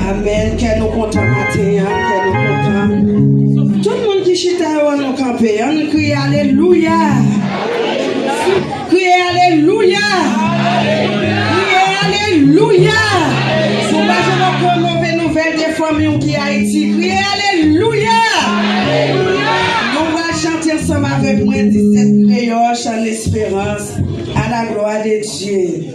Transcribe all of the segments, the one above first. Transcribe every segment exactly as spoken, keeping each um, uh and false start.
Amèn. Kè nou kontan maten an, kè nou kontan. Tout moun ki chita yo, ann nou kanpe, ann kriye alelouya. Kriye alelouya. Kriye alelouya. Si w pa janm ap pran move nouvèl de fanmi w ki Ayiti, kriye alelouya. Nou pral chante ansanm avèk mwen disèt kreyòl, chan esperans, à la gloire de Dieu.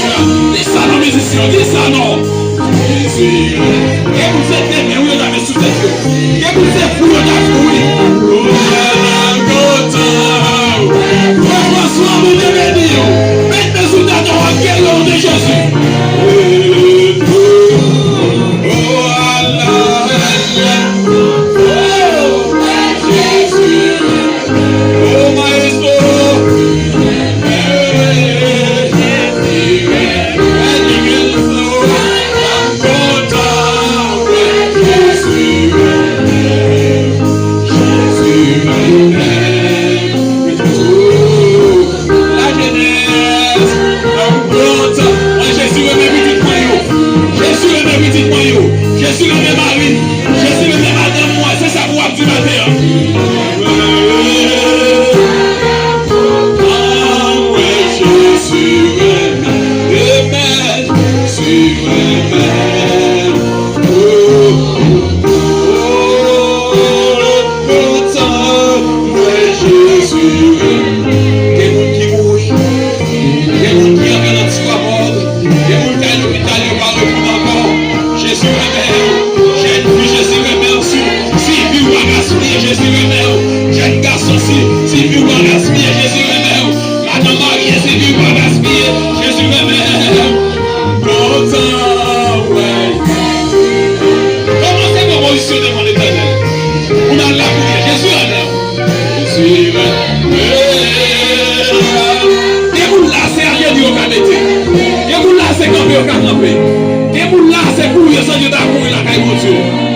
Di sa non, mizisyen, di sa non. Gen moun se de men wi yo ta met sou tèt yo. Gen moun se fou yo ta fou wi. Frè Franswa, Bondye beni w. Met men sou tèt ou, w ap geri o non de Jezi. Oh, maestro. Lajenès, m kontan. Mwen, Jezi renmen pitit mwen yo. Jezi renmen pitit mwen yo. Jezi renmen mari m. Jezi renmen madanm mwen. Se sa pou w ap di maten an. Mwen, Jezi renmen. Jezi renmen. Oh, oh, oh, oh, kontan mwen Jezi renmen. Gen moun ki mouri. Gen moun ki antre nan tiwa mòg. Gen moun k al lopital, yo pa reponn ankò. Jezi renmen w. Jèn fi, Jezi renmen w. Si, si vi w pa gaspiye, Jezi renmen w. Jèn gason, si, si vi w pa gaspiye, Jezi renmen w. Madanm marye, si vi w pa gaspiye, Jezi renmen w. Lontan, wi. Kòmanse pran pozisyon devan Letènèl. Ou nan lapriyè, Jezi renmen w. Gen moun la, se ajenou yo ka mete. Gen moun la, se kanpe yo ka kanpe. Gen moun la, se kouri yo santi yo ta kouri lakay Bondye.